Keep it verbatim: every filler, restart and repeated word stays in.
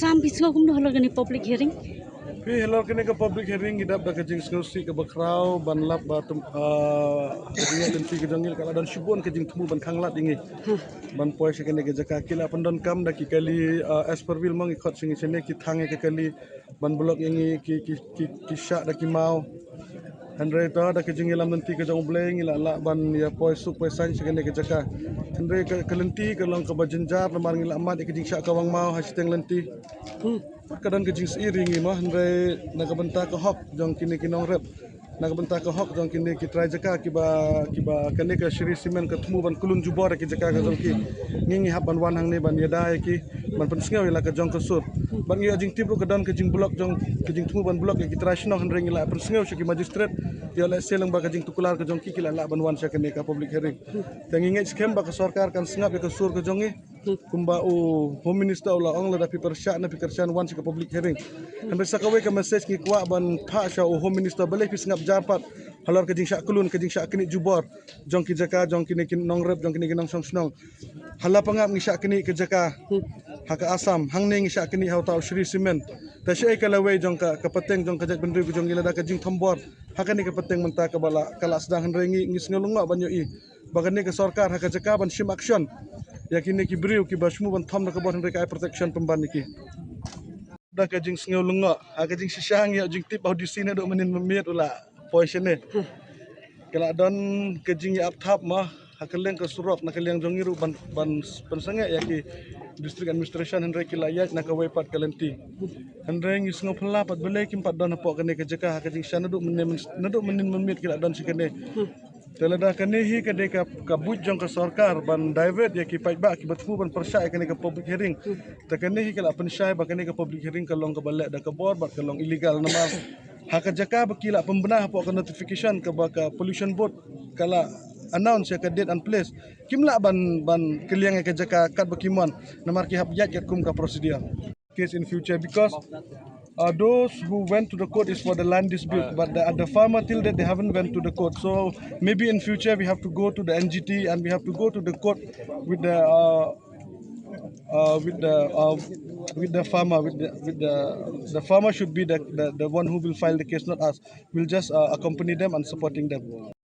Kam phi sngew kumno halor kane public hearing? Phi, halor kane ka public hearing ngi dap da ka jingsngewsih kaba khraw ban lap ba tum, ah, ka jingïaid lynti ka jong ngi ka la don shibun ka jingthmu ban khanglad ïa ngi ban poi sha kane ka jaka. Ki la pyndonkam da ki kali, ah, Asperville mo ngi khot sha ngi shane, ki thang ïa ka kali ban block ïa ngi, ki, ki, ki, ki shah da ki maw. Hynrei to da ka jingïalam lynti ka jong U Blei ngi la lah ban ïa poi suk poi saiñ sha kane ka jaka. Hynrei ka, ka lynti ka long kaba jynjar namar ngi la mad ïa ka jingshah kawang maw ha shiteng lynti. Hmm. Ka don ka jingsngewsih ïa ngi mo, hynrei na ka bynta ka hok jong kine ki nongrep, na ka bynta ka hok jong kine ki trai jaka kiba, kiba kane ka Shree Cement ka thmu ban khlun jubor ïa ki jaka ka jong ki. Ngi, ngi hap ban wan hangne ban ïada ïa ki, ban pynsngew ïa la ka jong ka sur. Bad ngi ïoh jingtip ruh ka don ka jingblock jong, ka jingthmu ban block ïa ki trai shnong, hynrei ngi la pynsngew sha ki magistrate, ïoh lehse lyngba ka jingtuklar ka jong ki, ki la lah ban wan sha kane ka public hearing. Te ngi ngeit skhem ba ka sorkar kan sngap ïa ka sur ka jong ngi. Kumba u Home Minister u la ong, lada phi pyrshah ne phi kyrshan wan sha ka public hearing. Hynrei sa kawei ka message ngi kwah ban phah sha u Home Minister, balei phi sngap jar pat halor ka jingshah khlun, ka jingshah knieh jubor jong ki jaka, jong kine ki nongrep, jong kine ki nongshong shnong. Ha Lapangap ngi shah knieh ka jaka ha ka Assam, hangne ngi shah knieh ha uta u Shree Cement. Te shaei ka lawei jong ka, ka pateng jong ka jaitbynriew ka jong ngi lada ka jingthombor ha kane ka pateng mynta kaba la, ka la sdang, hynrei ngi, ngi sngew lyngngoh ban ïohi ba kane ka sorkar ha ka jaka ban shim action ïa kine ki briew kiba shmu ban thom da ka bor, hynrei ka ai protection pynban ïa ki. Da ka jingsngew lyngngoh, ha ka jingshisha ngi ïoh jingtip ba u D C naduh mynnin mynmiet u la poi shane. Ka la don ka jingïap thap mo ha ka liang ka surok na ka liang jong ngi ruh ban, ban pynsangeh ïa ki district administration, hynrei ki la ïaid na kawei pat ka lynti. Hynrei ngi sngew phylla pat balei kim pat don hapoh kane ka jaka ha ka jingshisha naduh mynnin, naduh mynnin mynmiet ki la don sha kane. Te lada kane hi ka dei ka, ka buit jong ka sorkar ban divert ïa ki paidbah kiba thmu ban pyrshah ïa kane ka public hearing. Te kane hi ka la pynshai ba kane ka public hearing ka long kaba leh da ka bor bad ka long illegal namar ha ka jaka ba ki la pynbna hapoh ka notification kaba ka Pollution Board ka la announce ïa ka date and place, kim lah ban, ban kylliang ïa ka jaka katba ki mon namar ki hap ïaid katkum ka procedure. Case in future because, uh, those who went to the court is for the land dispute, but the, uh, the farmer till that they haven't went to the court. So maybe in future we have to go to the N G T and we have to go to the court with the, uh, uh, with the, uh, with the farmer. With the, with the, the farmer should be the, the, the one who will file the case, not us. We'll just, uh, accompany them and supporting them.